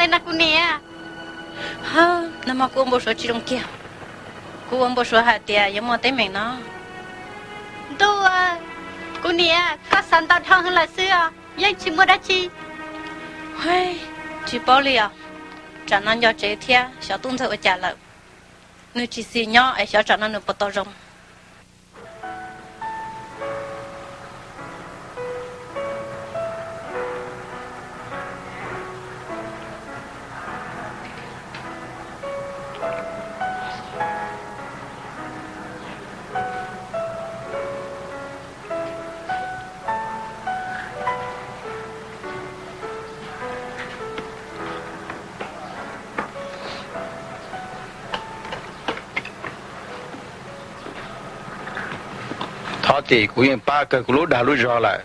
Na kuv niam. Nag hmo kuv ua npau suav tsis zoo kiag. Kuv ua npau suav hais tias yuav muaj teeb meem no. Ntuj, kuv niam, koj xav ntau dhau heev lawm xwb os, yeej tsis muaj dab tsi. Tsis paub li os. Tsam no nco tsev thiab xyov tub ntxawg ua cas lawm. Nws tsis xis nyob es xyov tsam no nws puas tau zoo. Thov tim kuv yeej pab kawg kuv lub dag lub zog lawm.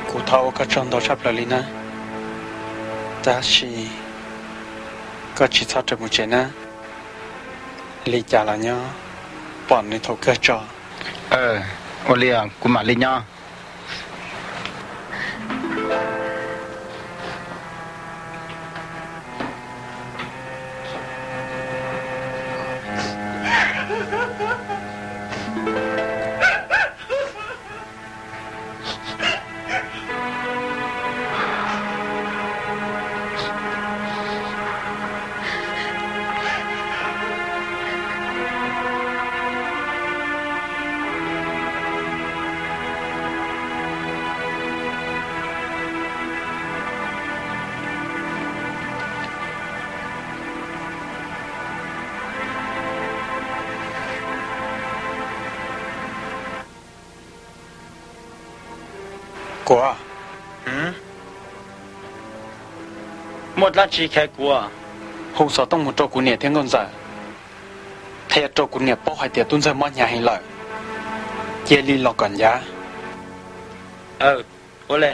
Kuv thov ua koj tsaug ntau tshaj plaws li na, tab sis koj tsis txhob rawm mus tsev na. Li cas los nyob, pom nws thaum kawg tso. Ua li kuv mam li nyob. Kuv, muaj dab tsi khav kuv? Hu xov tooj mus rau kuv niam thiab nkauj ntxawm, qhia rau kuv niam paub hais tias tub ntxawg mob hnyav heev lawm, cia li los kom ncav. Ua li.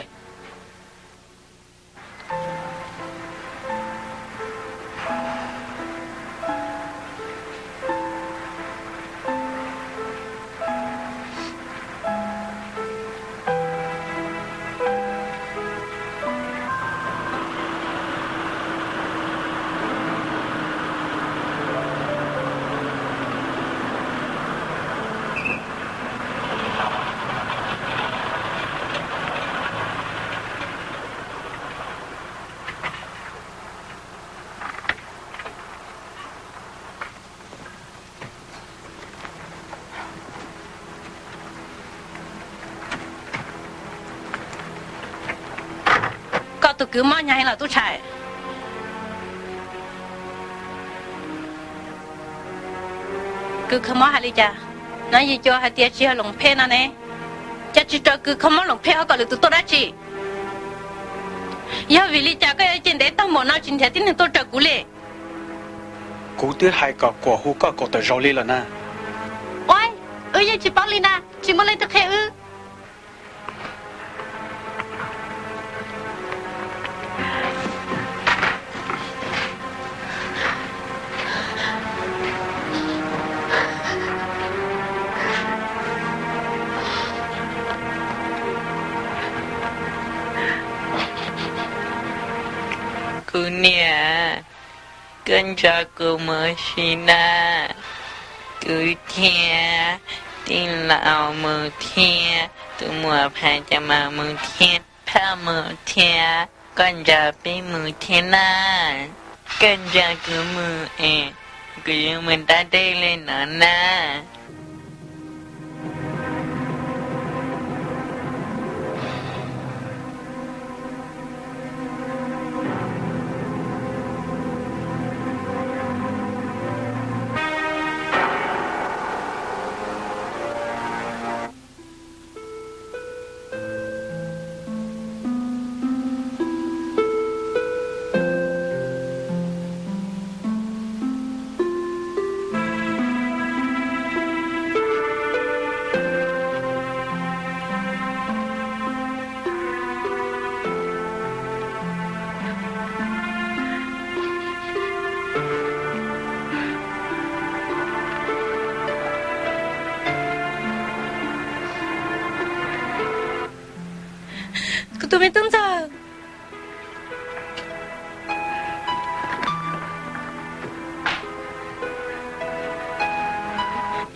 Koj tus kwv mob hnyav heev los tub tshais? Kwv kho mob hais li cas? Nov yim cuas hais tias tsis yog loos phem no ne, cas tsis raws kwv kho mob loos phem ho kom lwm tus tuaj dab tsi? Yog vim li cas koj yuav cev ntev tag npaum no tsis nrhiav tib neeg tuaj raws kuv li? Kuv twb hais kom kuam hu koj kaum tawm zaus li lawm na. Ua, wb yeej tsis paub li na, tsis muaj leej twg qhia wb. Kuv niam, koj nco kuv mus ua si na. Kuv thiab tij laug mus thiab, tus muam Phaj cov mam mus thiab, Phaj mus thiab, koj nco peb mus thiab na. Koj nco kuv mus es kuv yuav mus dab dej li no na.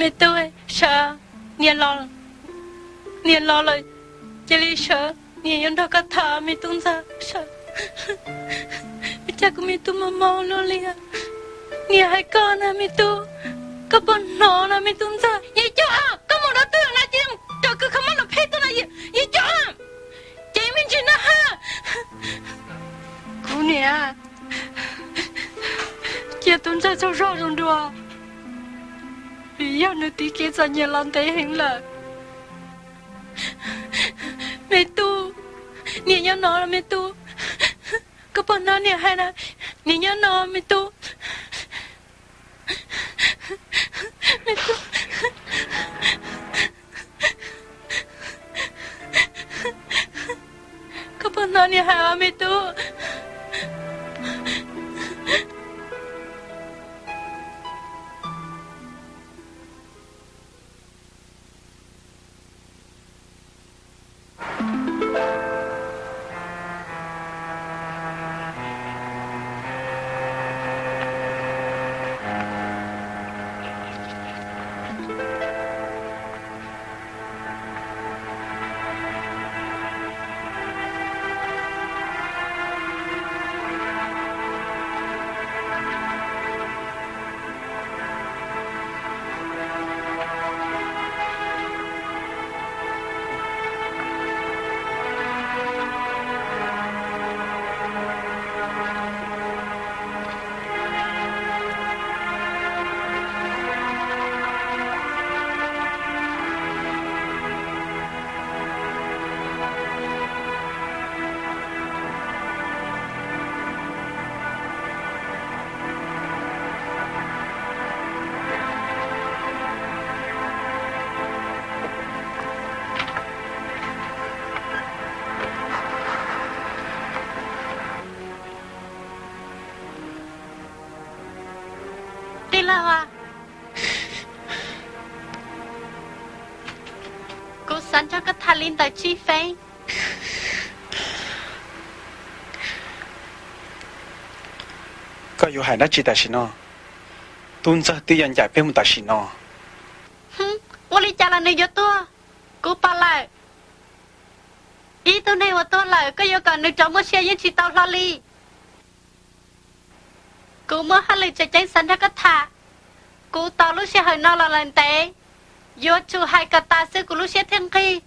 Me tub, sawv, niam los, niam los lawm, cia li sawv, niam yuav nrog koj tham, me tub ntxawg, sawv. Ua cas kuv me tub mob mob luaj li? Niam hais koj na me tub, koj puas hnov na me tub ntxawg? Yawg Coj, koj mus dab tsi na, cia li rau kuv kho mob los phem tuaj na, Yawg Coj. Ces me ntsis na ha. Kuv niam, cia tub ntxawg tsaug zog zoo dua, vim yog nws tiv kev txom nyem los ntev heev lawm. Me tub, niam nyob no me tub. Koj puas hnov niam hais na? Niam nyob no me tub. Me tub, koj puas hnov niam hais os me tub? Tij laug, kuv xav nrog koj tham li ntawm tsib feeb. Koj yuav hais dab tsi tam sim no? Tub ntxawg twb yuav ncaim peb mus tam sim no. Ua li cas los nws yuav tuag? Kuv pom lawm. Ib tug neeg uas tuag lawm koj yuav kom nws rov muaj sia yeej tsis tau hlo li. Kuv muaj hauj lwm tseem ceeb xav nrog koj tham. Kuv tos lub sij hawm no los lawm ntev, yuav tsum hais kom tas xwb kuv lub siab thiaj nqig.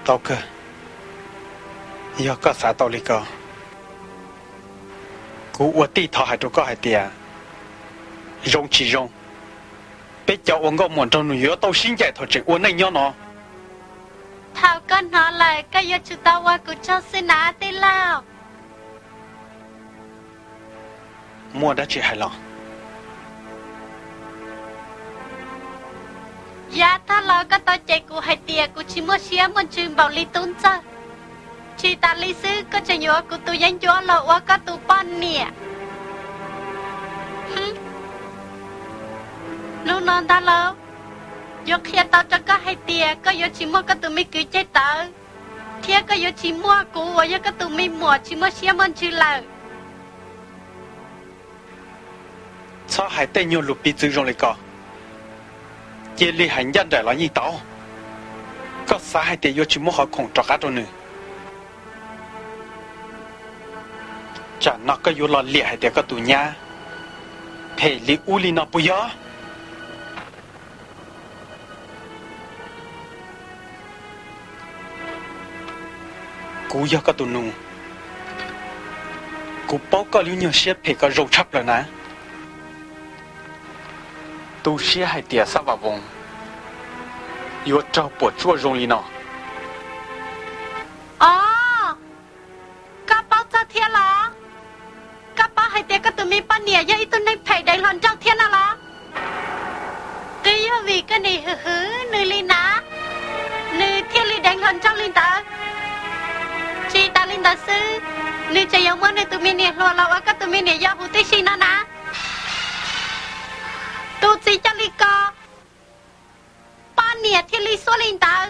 Tau kawg, yog koj xav tau li ko, kuv ua tij thov hais rau koj hais tias zoo tsis zoo, peb cov ua nkauj muam nraug nus yuav tau sib ncaim thaum tseem ua neej nyob no. Thaum koj hnov lawm koj yuav tsum tau ua kuv tsaug xwb na tij laug. Muaj dab tsi hais los? Yav tag los koj tau cem kuv hais tias kuv tsis muaj siab muaj ntsws npaum li tub ntxawg. Tsis tas li xwb koj tseem yuav kuv tus yeeb ncuab los ua koj tus poj niam. Hnub no ntag lauj, yuav qhia tau rau koj hais tias koj yuav tsis muaj koj tus me kwv ceg tawv, thiab koj yuav tsis muaj kuv uas yog koj tus me muam tsis muaj siab muaj ntsws lawm. Txhob hais tej nyuag lus piv txwv zoo li ko, cia li hais ncaj nraim los yeej tau. Koj xav hais tias yuav tsis muab qhov khoom rov qab rau nws? Tsam no koj yuav los liam hais tias koj tus nyab phem li ub li no puas yog? Kuv yog koj tus nus, kuv paub koj lub nyuag siab phem ko zoo tshaj plaws na. Tu siab hais tias Xab Vam Voos yuav raug puas tsuaj zoo li no. Os, koj paub txog thiab los? Koj paub hais tias koj tus me poj niam yog ib tug neeg phem deev hluas nraug thiab no los? Twb yog vim koj niam hwm hwm nws li na, nws thiaj li deev hluas nraug li ntawd. Tsis tas li ntawd xwb, nws tseem yuav muab nws tus me niam hluas los ua koj tus me niam yau huv tib si no na. Tus txiv coj li ko, poj niam thiaj li xuab li ntawd.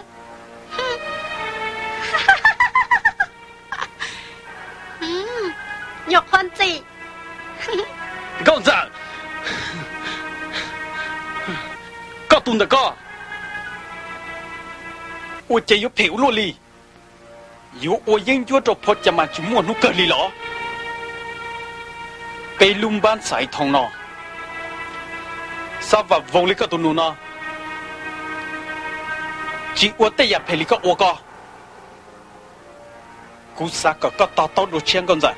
nyuam qhuav ntxim. Nkauj Ntxawm, koj tus ntawm koj ua cas yuav phem ua luaj li? Yuav ua yeeb ncuab rau phua Cam Mas tsis muaj hnub kawg li los? Peb lub npab ntxhais thoom no, xav vam voos li koj tus nus no, tsis ua tej yam phem li koj ua ko. Kuv xav kom koj to taub dua tshiab Nkauj Ntxawm.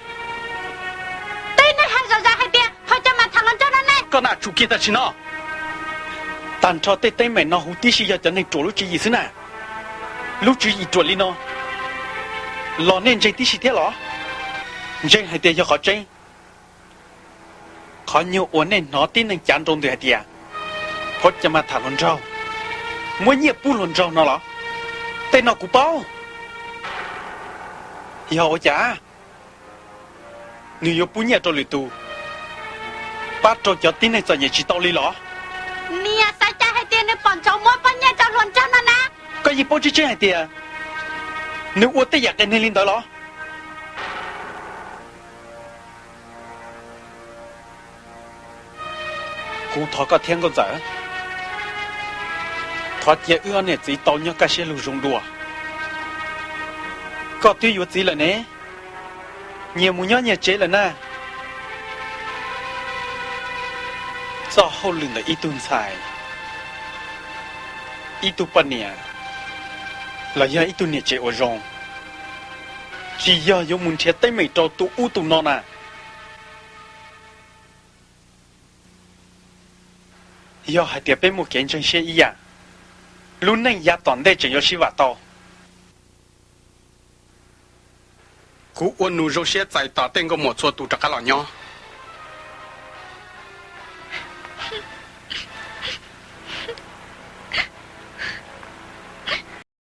Tej neeg hais zom zaws hais tias phua Cam Mas tham hluas nraug no ne. Koj na tsum kiag tam sim no. Tag nrho tej teeb meem no huv tib si yog cov neeg ruam lub tswv yim xwb na. Lub tswv yim ruam li no los nej ntseeg tib si thiab los? Ntseeg hais tias yog qhov tseeb. Qhov nyuag uas nej hnov tib neeg cav nroo ntws hais tias phua Cam Mas tham hluas nraug, muab nyiaj pub hluas nraug no los? Tej no kuv paub. Yog ua cas nws yuav pub nyiaj rau lwm tus, pab rau cov tib neeg txom nyem tsis tau li los? Niam xav cas hais tias nws pom ntsoov muab pab nyiaj rau hluas nraug no na? Koj yeej paub tseeb tseeb hais tias nws ua tej yam qias neeg li ntawd los? Kuv thov koj thiab Nkauj Ntxawm, thov cia wb ob niam txiv tau nyob kaj siab lug zoo dua. Koj twb yuav txiv lawm ne, nyias mus nyob nyias tsev lawm na. Txoj hauj lwm ntawm ib tug ntxhais, ib tug poj niam, los yog ib tug niam tsev uas zoo, tsis yog yuav mus nrhiav teeb meem rau tus ub tus no na. Yog hais tias peb muaj kev ntseeg siab ib yam, lub neej yav tom ntej tseem yuav sib vam tau. Kuv ua nus zoo siab txais tos tej nkauj muam txhua tus rov qab los nyob.